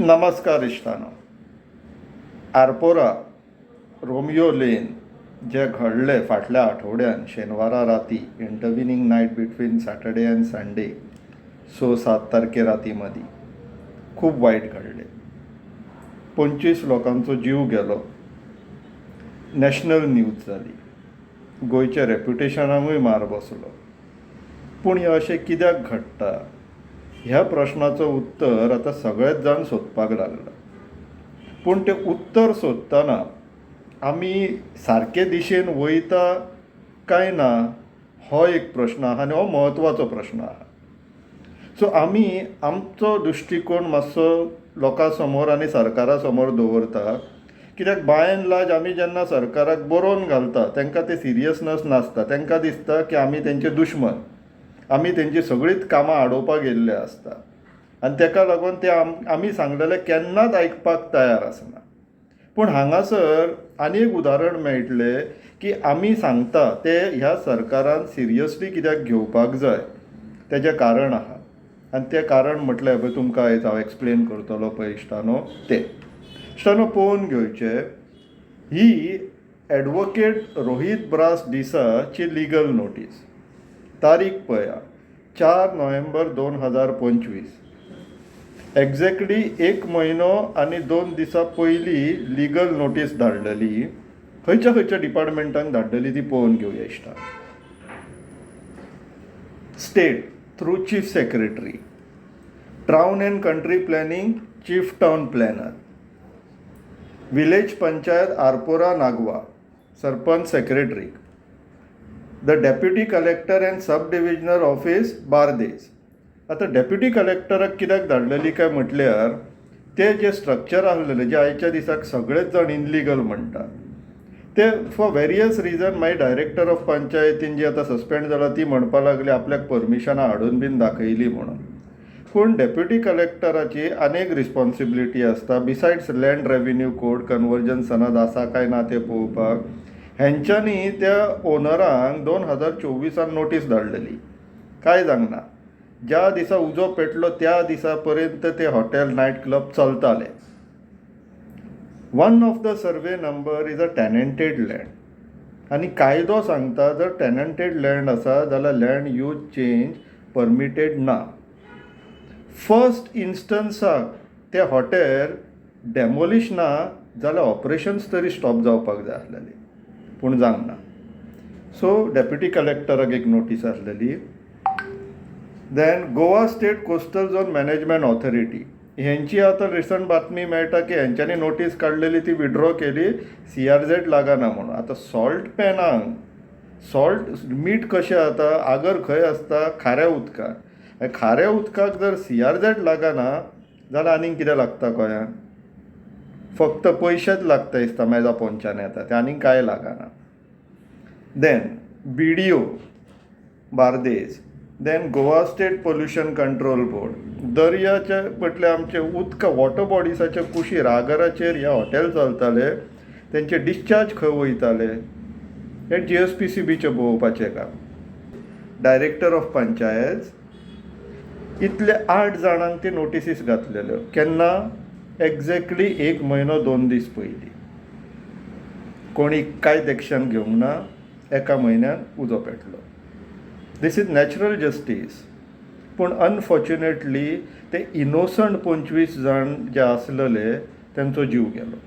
नमस्कार इश्टानो. Arpora Romeo Lane जें घडलें फाटल्या आठवड्यान शेनवारा राती, intervening night between Saturday and Sunday, 6-7 तारखे राती मदीं खूब वायट घडलें. 25 लोकांचो जीव गेलो. नॅशनल न्यूज जाली. गोंयच्या रेप्युटेशनाकूय मार बसलो. पूण हें अशें कित्याक घडटा ह्या प्रश्नाचो उत्तर आतां सगळेच जाण सोदपाक लागला. पूण तें उत्तर सोदतना आमी सारके दिशेन वयता काय ना हो एक प्रश्न आहा आनी हो म्हत्वाचो प्रश्न आहा. सो आमी आमचो दृश्टीकोण मातसो लोकां समोर आनी सरकारा समोर दवरता, कित्याक बाय एंड लार्ज आमी जेन्ना सरकाराक बरोवन घालता तांकां तें सिरियसनस नासता. तांकां दिसता की आमी तेंचे दुश्मन, आमी तेंची सगळींच कामां आडोवपाक येयल्ले आसता आनी ताका लागून ते आमी सांगलेलें केन्नाच आयकपाक तयार आसना. पूण हांगासर आनी एक उदाहरण मेळटलें की आमी सांगता तें ह्या सरकारान सिरियसली कित्याक घेवपाक जाय तेजें कारण आहा. आनी तें कारण म्हटल्यार पळय तुमकां आयज हांव एक्सप्लेन करतलो पळय इश्टानो, तें इश्टानो पळोवन घेवचें. ही एडवोकेट रोहीत ब्रास डिसाची लिगल नोटीस, तारीख पळया 4 नोव्हेंबर 2025, एक्झॅक्टली 1 म्हयनो आनी 2 दिसां पयलीं लिगल नोटीस धाडलेली. खंयच्या खंयच्या डिपार्टमेंटांक धाडलेली ती पळोवन घेवया इश्टा. State through chief secretary, town and country planning chief town planner, village panchayat Arpora Nagwa sarpanch secretary, the deputy collector and sub divisional office Bardez. आतां डेप्युटी कलेक्टराक कित्याक धाडलेली काय म्हटल्यार ते जे स्ट्रक्चर आसलेले जे आयच्या दिसाक सगळेच जाण इनलिगल म्हणटात ते फॉर वेरियस रिजन मागीर डायरेक्टर ऑफ पंचायतीन जी आतां सस्पेंड जाला ती म्हणपाक लागली आपल्याक परमिशनां हाडून बीन दाखयली म्हणून. पूण डेप्युटी कलेक्टराची आनीक रिस्पोन्सिबिलिटी आसता besides land revenue code conversion सनद आसा काय ना तें पळोवपाक. हेंच्यांनी त्या ओनरांक 2024 नोटीस धाडलेली. कांय जावंक ना. ज्या दिसा उजो पेटलो त्या दिसा पर्यंत ते हॉटेल नायट क्लब चलताले. One of the survey number is a tenanted land आनी कायदो सांगता जर टेनंटेड लँड आसा जाल्यार लँड यूज चेंज परमिटेड ना. फर्स्ट इन्स्टन्साक तें हॉटेल डेमोलीश ना जाल्यार ऑपरेशन्स तरी स्टॉप जावपाक जाय आसलेलें, पूण जावंक ना. सो डेप्युटी कलेक्टराक एक नोटीस आसलेली. Then Goa state coastal zone management authority हेंची आतां रिसंट बातमी मेळटा की हेंच्यांनी नोटीस काडलेली ती विड्रॉ केली, CRZ लागना म्हणून. आतां सॉल्ट पॅनांक सॉल्ट मीठ कशें जाता, आगर खंय आसता, खाऱ्या उदकाक. खाऱ्या उदकाक जर CRZ लागना जाल्यार आनीक कितें लागता गोंयांत? फक्त पयशेच लागता दिसता मेजा पोंच्यान येता ते, आनीक कांय लागना. Then BDO Bardez, then Goa state pollution control board. दर्याचे म्हटल्यार आमचे उदक वॉटर बॉडिसाच्या कुशीर आगराचेर हे हॉटेल चलताले, तेंचे डिस्चार्ज खंय वयताले हें GSPCBचें पळोवपाचें काम. डायरेक्टर ऑफ पंचायत इतले 8 जाणांक ती नोटिसीस घातलेल्यो. केन्ना? एक्झॅक्टली 1 म्हयनो 2 दीस पयलीं. कोणी कांयच एक्शन घेवंक ना. 1 म्हयन्यान उजो पेटलो. This is natural justice. पूण अनफॉर्च्युनेटली ते इनोसंट 25 जाण जे आसलेले तेंचो जीव गेलो.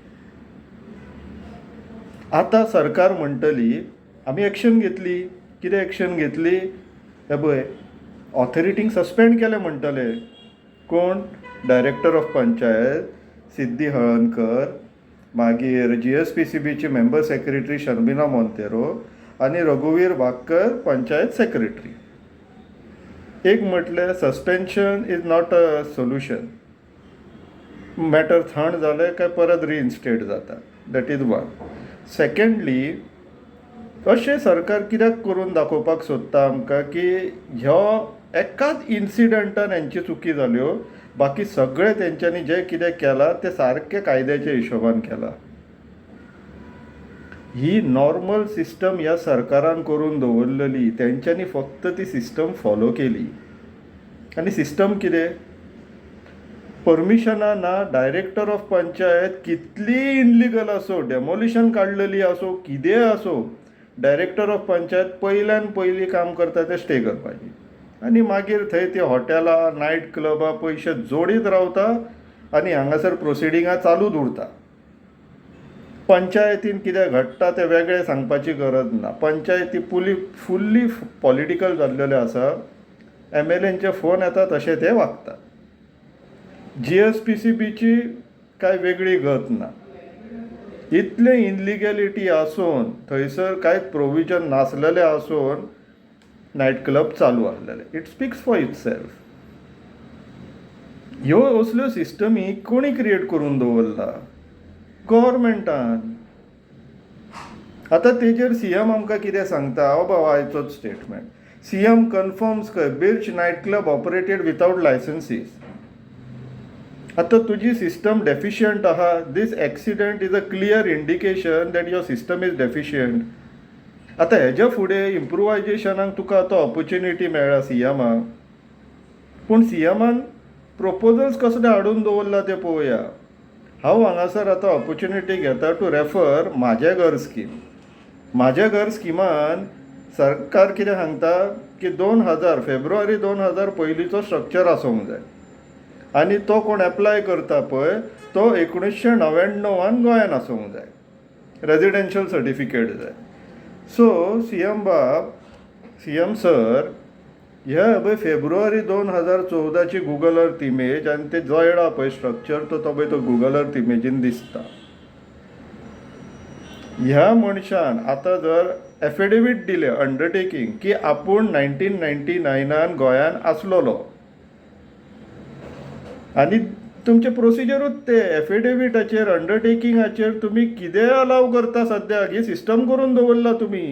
आतां सरकार म्हणटली आमी एक्शन घेतली. कितें एक्शन घेतली? हे पळय ऑथॉरिटींक सस्पेंड केलें म्हणटले. कोण? डायरेक्टर ऑफ पंचायत सिद्धी हळणकर, मागीर GSPCBची मेंबर सेक्रेटरी शर्मिना मोंतेरो आनी रघुवीर वाक्कर पंचायत सेक्रेटरी. एक म्हटल्यार suspension is not a solution. Matter थंड जालें काय परत रिइन्स्टेट जाता. That is one. Secondly अशें सरकार कित्याक करून दाखोवपाक सोदता आमकां की ह्यो एकाच इन्सिडंटान हेंची चुकी जाल्यो, बाकी सगळें तेंच्यांनी जें कितें केलां तें सारकें कायद्याच्या हिशोबान केलां. ही नॉर्मल सिस्टम ह्या सरकारान करून दवरलेली, तेंच्यांनी फक्त ती सिस्टम फॉलो केली. आनी सिस्टम कितें? परमिशनां ना. डायरेक्टर ऑफ पंचायत कितलीय इनलिगल आसूं, डेमोलिशन काडलेली आसूं, कितेंय आसूं, डायरेक्टर ऑफ पंचायत पयल्यान पयलीं काम करता तें स्टे करपाचें आनी मागीर थंय ती हॉटेलां, नायट क्लबां पयशे जोडीत रावता आनी हांगासर प्रोसिडिंगां चालूच उरता. पंचायतीन कितें घडटा तें वेगळें सांगपाची गरज ना. पंचायती पुली फुल्ली पॉलिटीकल जाल्लेल्यो आसा. एम एल एंचे फोन येता तशे ते वागतात. जी एस पी सी बीची कांय वेगळी गत ना. इतलें इनलिगेलिटी आसून थंयसर कांयच प्रोविजन नासलेलें आसून नायट क्लब चालू आसलेले. It speaks for itself. ह्यो असल्यो सिस्टमी कोणी क्रिएट करून दवरला? गव्हर्मेंटान. आतां तेजेर सी एम आमकां कितें सांगता? हो बाबा आयचोच स्टेटमेंट. सी एम कन्फर्म्स खंय Birch night club operated without licenses. आतां तुजी सिस्टम डेफिशियंट आहा. This accident is a clear indication that your system is deficient. आतां हेज्या फुडें इम्प्रुवायजेशनाक तुका आतां ऑपोर्चुनिटी मेळ्ळा सी एमाक, पूण सी एमान प्रोपोजल्स कसले हाडून दवरला ते पळोवया. हांव हांगासर आतां ऑपोर्चुनिटी घेता टू रेफर म्हाजें घर स्कीम. म्हाजें घर स्किमान सरकार कितें सांगता की 2000, फेब्रुवारी 2000 पयलींचो स्ट्रक्चर आसूंक जाय आनी तो कोण एप्लाय करता पळय तो 1999 गोंयान आसूंक जाय, रेजिडेन्शियल सर्टिफिकेट जाय. सो सी एम बाब, सी एम सर, हे पळय फेब्रुवारी 2014ची गुगल अर्थ इमेज आनी ते जळ्ळा पळय स्ट्रक्चर तो तो पळय तो गुगल अर्थ इमेजीन दिसता. ह्या मनशान आतां जर एफिडेवीट दिलें, अंडरटेकींग की आपूण 1999 गोंयान आसलेलो आनी तुमचें प्रोसिजरूच ते एफिडेविटाचेर अंडरटेकिंगाचेर तुमी कितेंय अलाव करता. सद्याक ही सिस्टम करून दवरला तुमी.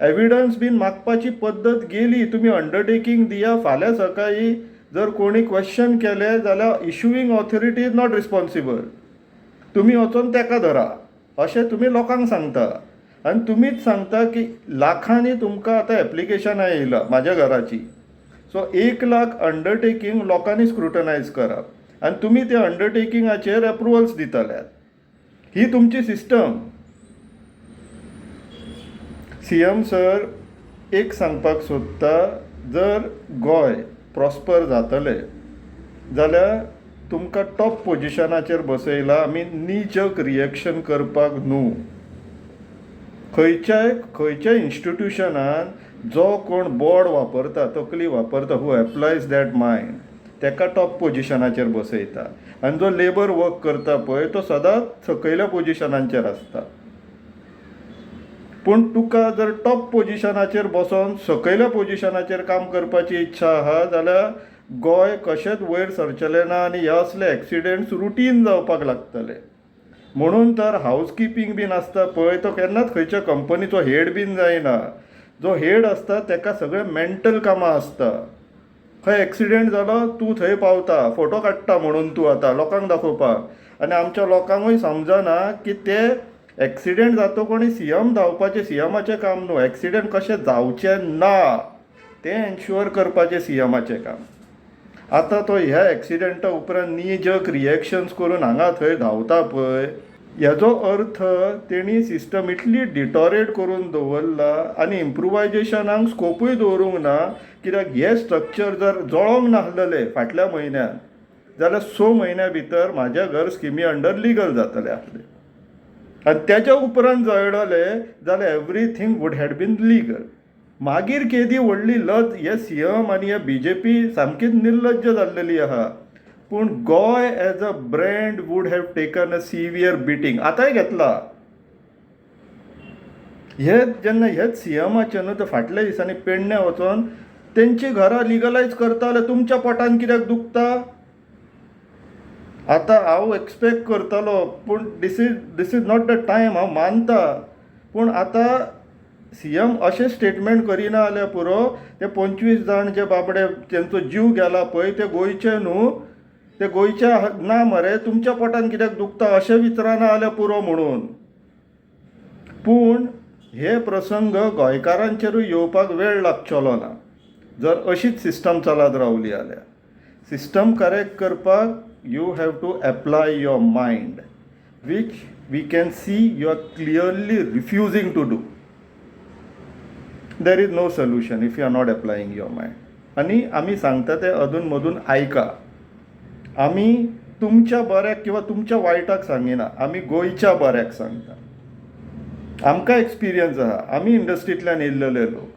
एविडन्स बीन मागपाची पद्दत गेली. तुमी अंडरटेकींग दिया, फाल्यां सकाळीं जर कोणी क्वेश्चन केलें जाल्यार issuing authority is not responsible, तुमी वचोन तेका धरा अशें तुमी लोकांक सांगता. आनी तुमीच सांगता की लाखांनी तुमकां आतां एप्लिकेशनां येयला म्हाज्या घराची. सो 1 लाख अंडरटेकींग लोकांनी स्क्रुटनायज करप आनी तुमी त्या अंडरटेकिंगाचेर एप्रुवल्स दितल्यात. ही तुमची सिस्टम. सी एम सर, एक सांगपाक सोदता, जर गोंय प्रॉस्पर जातलें जाल्यार तुमकां टॉप पोजिशनाचेर बसयला आमी नी जर्क रिएक्शन करपाक न्हू. खंयच्याय खंयच्याय इन्स्टिट्युशनान जो कोण बोर्ड वापरता, तकली वापरता, हू एप्लायज that mind, तेका टॉप पोजिशनाचेर बसयता आनी जो लेबर वर्क करता पळय तो सदांच सकयल्या पोजिशनाचेर आसता. पूण तुका जर टॉप पोजिशनाचेर बसोन सकयल्या पोजिशनाचेर काम करपाची इच्छा आहा जाल्यार गोंय कशेंच वयर सरचेलें ना आनी हे असले एक्सिडेंट्स रुटीन जावपाक लागतले. म्हणून तर हावज किपींग बीन आसता पळय तो केन्नाच खंयच्या कंपनीचो हेड बीन जायना. जो हेड आसता तेका सगळें मेंटल कामां आसता. खंय एक्सिडेंट जालो तूं थंय पावता, फोटो काडटा म्हणून तूं आतां लोकांक दाखोवपाक. आनी आमच्या लोकांकूय समजना की ते एक्सिडेंट जातो कोणी सी एम धांवपाचें सी एमाचें काम न्हू, एक्सिडेंट कशें जावचें ना तें एन्श्युअर करपाचें सी एमाचें काम. आतां तो ह्या एक्सिडेंटा उपरांत नी जर्क रिएक्शन्स करून हांगा थंय धांवता पळय, हेजो अर्थ तेणी सिस्टम इतली डिटोरेट करून दवरला आनी इम्प्रुवायजेशनाक स्कोपूय दवरूंक ना. कित्याक हें स्ट्रक्चर जर जळोंक नासलेलें फाटल्या म्हयन्यान जाल्यार 6 म्हयन्या भितर म्हाज्या घर स्किमी अंडर लिगल जातलें आसलें आनी तेज्या उपरांत जळ्ळलें जाल्यार everything would had been legal. मागीर केदी व्हडली लज हे सी एम आनी हे बी जे पी सामकीच निर्लज्ज जाल्लेली आहा. पूण Goa as a brand would have taken a severe beating. आतांय घेतला हे जेन्ना हेच सी एमाचे न्हू ते फाटल्या दिसांनी पेडण्यां वचोन तेंची घरां लिगलायज करताले, तुमच्या पोटान कित्याक दुखता? आतां हांव एक्सपेक्ट करतालो, पूण this is not the time, हांव मानता. पूण आतां सी एम अशें स्टेटमेंट करिना जाल्यार पुरो. ते 25 जाण जे बाबडे तेंचो जीव गेला पळय ते गोंयचे न्हू, ते गोंयचे ना मरे, तुमच्या पोटान कित्याक दुखता अशें विचारना जाल्यार पुरो म्हणून. पूण हे प्रसंग गोंयकारांचेरूय येवपाक वेळ लागचलो ना जर अशीच सिस्टम चलत रावली जाल्यार. सिस्टम करेक्ट करपाक You have to apply your mind, which we can see you are clearly refusing to do. There is no solution if you are not applying your mind. आनी आमी सांगता तें अदून मदून आयका. आमी तुमच्या बऱ्याक किंवा तुमच्या वायटाक सांगिना, आमी गोंयच्या बऱ्याक सांगता. आमकां एक्सपिरियन्स आहा, आमी इंडस्ट्रींतल्यान येयल्लेले लोक.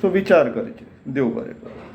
सो विचार करचे. देव बरें करूं.